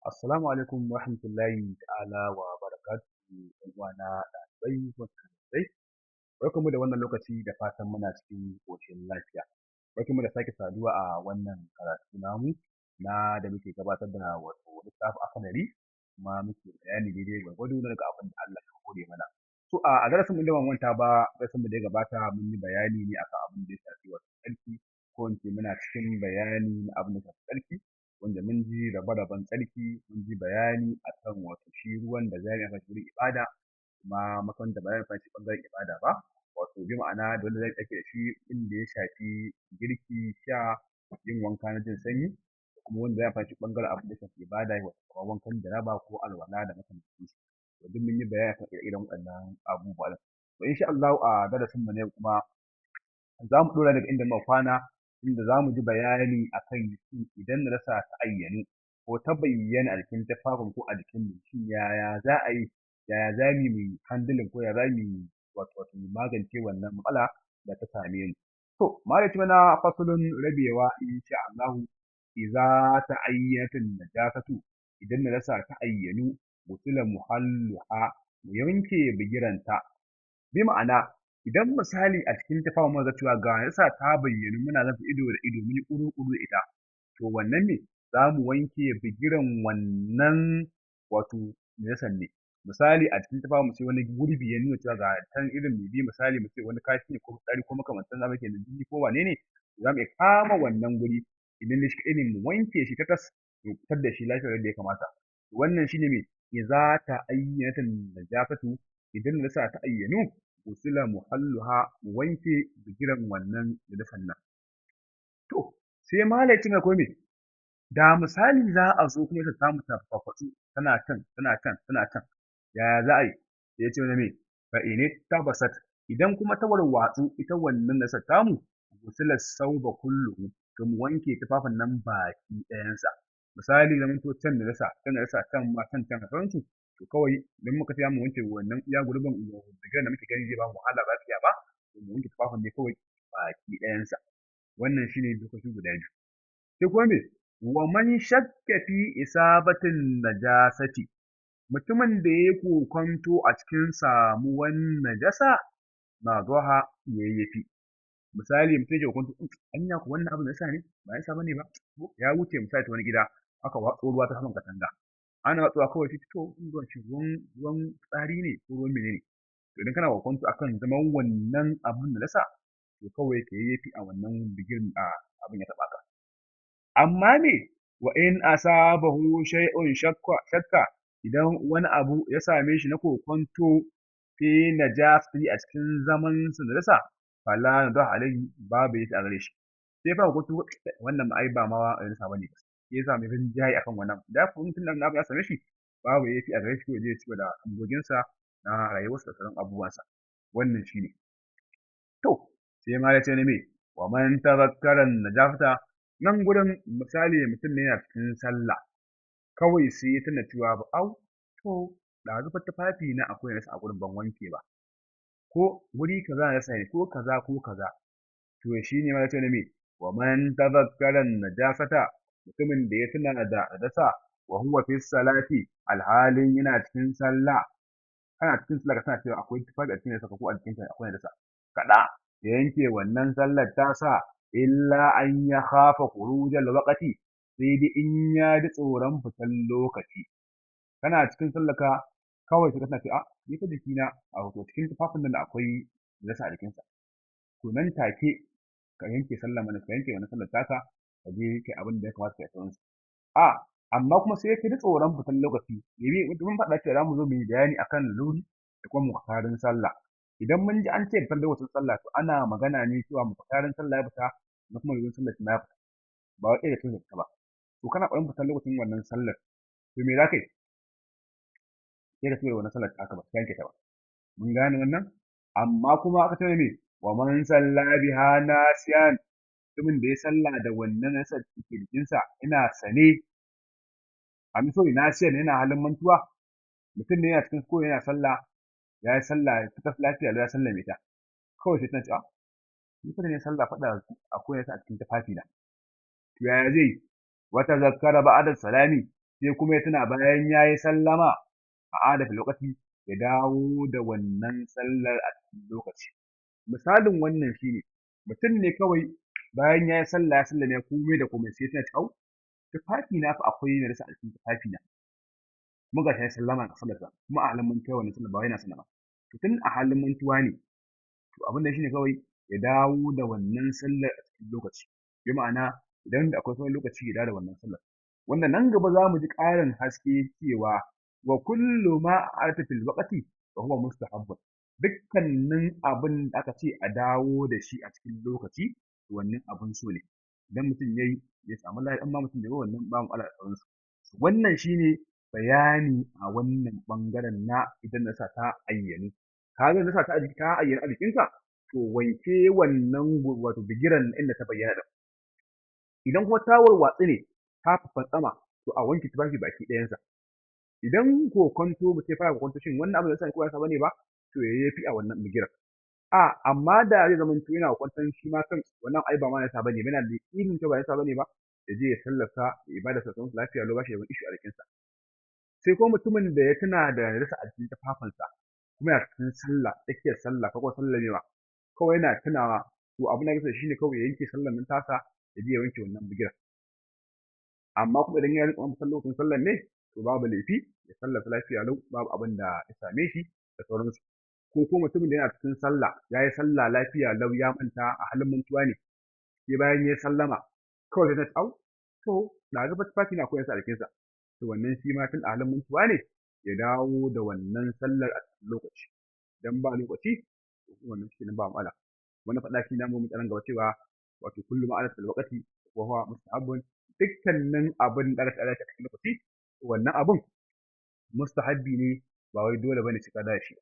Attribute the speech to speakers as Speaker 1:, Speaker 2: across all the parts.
Speaker 1: Assalamu alaikum warahmatullahi ta'ala wa barakatuhu, ƴan uwana ɗalibai ɗalibai, barkanmu da wannan lokaci, da fatan muna cikin ƙoshin lafiya. Barkanmu da sake saduwa a wannan karatu namu na da muke gabatar da wato littafin Akhdari, kuma muke bayani daidai gwargwado na daga abin da Allah ya hore mana. So a darasin mu da ban manta ba, darasin mu da ya gabata, mun yi bayani ne akan abin da ya shafi wato tsarki, ko in ce muna cikin bayani na abin da ya shafi tsarki, wanda mun ji rabe-raben tsarki, mun ji bayani akan wato shi ruwan da za mu yi amfani wurin ibada, kuma makaranta ba za mu amfani ɓangaren ibada ba, wato bi ma'ana da wanda za mu aiki da shi inda ya shafi girki, sha, yin wanka na jin sanyi, da kuma wanda za mu amfani ɓangaren abin da ya shafi ibada, wato kamar wankan janaba ko alwala da makamantansu. To duk mun yi bayani akan ire-iren waɗannan abubuwa ɗin. To insha Allahu a darasin mu na yau kuma za mu ɗora daga inda muka kwana, inda za mu ji bayani akan shin idan najasa ta ayyanu ko ta bayyana a jikin tufafin ko a jikin mu, shin yaya za a yi, yaya za mu yi handling, ko ya za mu yi wato magance wannan matsala da ta same mu? To malam ya ce mana faslun, rabewa, insha Allahu: idza ta'ayyanat najasatu, idan najasa ta ayyanu, ghusila muhalluha, mu wanke bigiranta. Bi ma'ana, idan misali a cikin tufafin muka ga cewa ga najasa ta bayyanu, muna ganin ido da ido, mun yi ƙuru-ƙuru da ita, to wannan ne za mu wanke bigiran wannan wato najasan ne. Misali, a cikin tufafin sai wani gurbi ya nuna cewa ga can irin maybe, misali mu ce wani kashi ne ko fitsari ko makamantan haka da jini ko wane ne, za mu iya kama wannan guri, idan dai shi kaɗai ne, mu wanke shi tatas, mu fitar da shi lafiya yadda ya kamata. Wannan shine me? Idza ta'ayyanat najasatu, idan najasa ta ayyanu, ghusila muhalluha, mu wanke bigiran wannan najasan nan. To sai malam ya ce mana kuma me? Da misali za a zo kuma ta samu ta fafatsu, tana can, tana can, tana can, yaya za a yi? Sai ya ce mana me? Fa in tabasat, idan kuma ta warwatsu ita wannan najasar tamu, ghusila thawba kulluhu, to mu wanke tufafin nan baki ɗayansa. Misali, zamanto can najasa, can najasa, can ma can, can da sauransu, to kawai idan muka ce za mu wanke wannan iya gurbin bigiran da muke gani, zai bamu wahala, ba za su iya ba, to mu wanke tufafin ne kawai baki ɗayansa. Wannan shine dokoki guda biyu. Sai kuma me? Wa man shakka fi isabatin najasati, mutumin da yayi kokonto a cikin samuwan najasa, nadaha, yayyafi. Misali, mutum yake kokonto, anya ko wannan abu najasa ne, ba najasa bane ba? Ya wuce misali ta wani gida, aka watso ruwa ta saman katanga, ana watsowa, kawai sai to ruwan shi ruwan fitsari ne ko ruwan menene? To idan kana kokonto akan zaman wannan abun najasa, to kawai ka yayyafi a wannan bigiran a abin ya taɓa ka. Amma me? Wa in asabahu shay'un shakka, idan wani abu ya same shi na kokonto, fi najasati, a cikin zaman sa najasa, fala nadaha alaihi, babu laifi a gare shi. Sai fa kokonto, wannan ai ba ma najasa bane, sai ya sami rinjaye akan wannan da kuma tunda abu ya same shi, babu laifi a gare shi, ya je ya cigaba da sabgoginsa na rayuwarsa da sauran abubuwansa. Wannan shine. To sai ma ya ce me? Wa man tazakkara najasata. Nan gurin misali, mutum ne yana cikin sallah, kawai sai ya tuna cewa au, to ɗazu fa tufafi na akwai najasa a gurin, ban wanke ba, ko wuri kaza najasa ne, ko kaza ko kaza. To shine ma ya ce me? Wa man tazakkara najasata, mutumin da ya tuna da najasa, wa huwa fi salati, alhalin yana cikin sallah. Kana cikin sallah ka tuna cewa akwai tufafi a cikin najasa, ko a jikinka akwai najasa, kaɗa ya yanke wannan sallar tasa, illa an ya khafa khurujal waqti, sai dai in ya ji tsoron fitan lokaci. Kana cikin sallarka, kawai sai ka tuna cewa a ni fa jikina a wato cikin tufafin nan da akwai najasa a jikinsa, to nan take ka yanke sallar mana, ka yanke wannan sallar taka, ka je kai abin da ya kamata kai sauransu. A amma kuma sai ka ji tsoron fitan lokaci. Mun faɗa cewa za mu zo mu yi bayani akan laluri da kuma muhtarin sallah. Idan mun ji an ce fitan lokacin sallah, to ana magana ne cewa muhtarin sallah ya fita na kuma lalurin sallah shi ma ya fita, ba wai ɗaya da cikin fita ba. To kana ƙoƙarin fitan lokacin wannan sallar, to me za ka yi? Sai ka cigaba da wannan sallar taka, ba ka yanke ta ba. Mun gane wannan? Amma kuma aka ce me? Wa man salla biha nasiyan, mutumin da ya sallah da wannan najasar da ke jikinsa yana sane, amin, sorry, nasiyan, yana halin mantuwa. Mutum ne yana cikin ko yana sallah, ya yi sallah ta lafiya, ya sallame ta, kawai sai tana cewa ni fa da ne sallah faɗa akwai najasa a cikin tufafina. To yaya zai yi? Wa tazakkara ba'da salami. Sai kuma ya tuna bayan ya yi sallama, a'ada fil waqti, ya dawo da wannan sallar a cikin lokaci. Misalin wannan shine, mutum ne kawai bayan ya yi sallah ya sallame komai da komai, sai ya tuna cewa au, tufafi na fa akwai najasa a cikin tufafi na, kuma gashi ya sallama a sallarsa, kuma a halin mantuwa wannan sallar, ba wai yana sane ba. To tun a halin mantuwa ne, to abin da shine kawai ya dawo da wannan sallar a cikin lokaci. Bi ma'ana, idan da akwai sauran lokaci ya dawo da wannan sallar. Wanda nan gaba za mu ji ƙarin haske cewa wa kullu ma a'adta fil waqti fa huwa mustahabbun, dukkanin abin da aka ce a dawo da shi a cikin lokaci, wannan abun so ne. Idan mutum yayi ya samu lada, in ma mutum bai yi wannan ba matsala da sauransu. Wannan shine bayani a wannan ɓangaren na idan najasa ta ayyanu. Ka ga najasa ta ayyanu a jikinka, to wanke wannan wato bigiren inda ta bayyana ɗin. Idan kuma ta warwatsu ne, ta fantsama, to a wanke tufafi baki ɗayansa. Idan kokwanto mutum ya fara kokwanto shin wannan abin najasa ne ko ba najasa bane ba, to ya yayyafi a wannan bigiren. Amma da zai zamanto yana kokwanton shi ma kan wannan ai ba ma najasa bane, yana da yaƙinin cewa ba najasa bane ba, ya je ya sallarsa, ya ibadarsa da sauransu lafiya lau, ba shi da wani issue a jikinsa. Sai kuma mutumin da ya tuna da najasa a jikin tufafinsa, kuma yana cikin sallah, tsakiyar sallah ko kuma sallamewa, kawai yana tunawa, to abin da ake so shine kawai ya yanke sallar nan tasa, ya je ya wanke wannan bigiren. Amma kuma idan ya riƙa wannan lokacin sallar ne, to babu laifi, ya sallarsa lafiya lau, babu abin da ya same shi da sauransu. Ko kuma mutumin da yana cikin sallah, ya yi sallah lafiya lau, ya manta a halin mantuwa ne, sai bayan ya sallama kawai sai ta au, to ɗazu fa tufafi na akwai najasa a jikinsa, to wannan shi ma tun a halin mantuwa ne, ya dawo da wannan sallar a cikin lokaci. Idan ba lokaci, to wannan shi ba matsala. Wannan faɗa shi na mu mutanen gaba cewa wato kullu ma a'ada fil waqti wa huwa mustahabbun, dukkanin abin da aka a cikin lokaci, wannan abun mustahabbi ne, ba wai dole bane sai ka dawo da shi.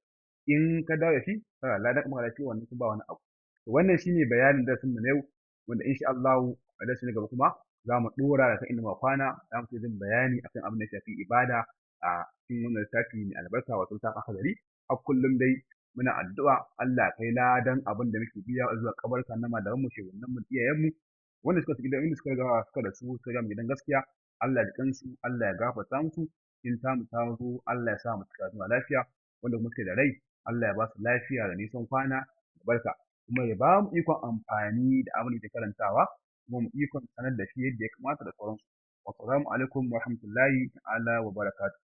Speaker 1: In ka dawo da shi kana ladan, kuma ka dawo wannan kuma ba wani abu. To wannan shine bayanin darasin mu na yau, wanda insha Allahu a darasi na gaba kuma za mu ɗora da kan inda muka kwana, za mu jin bayani akan abin da ya shafi ibada a cikin wannan littafi mai albarka, wato littafin Akhdari. Har kullum dai muna addu'a Allah kai ladan abin da muke biya zuwa kabarka na malaman mu, shehunan mu, iyayen mu wanda suka gidan, inda suka riga suka rasu, suka riga mu gidan gaskiya. Allah ya kansu, Allah ya gafarta musu. In ta mu ta zo, Allah ya sa mu cika zuwa lafiya. Wanda kuma suke da rai, Allah ya ba su lafiya da nisan kwana da barka, kuma ya ba mu ikon amfani da abin da ke karantawa, kuma mu ikon sanar da shi yadda ya kamata da sauransu. Wassalamu alaikum wa rahmatullahi ta'ala wa barakatuh.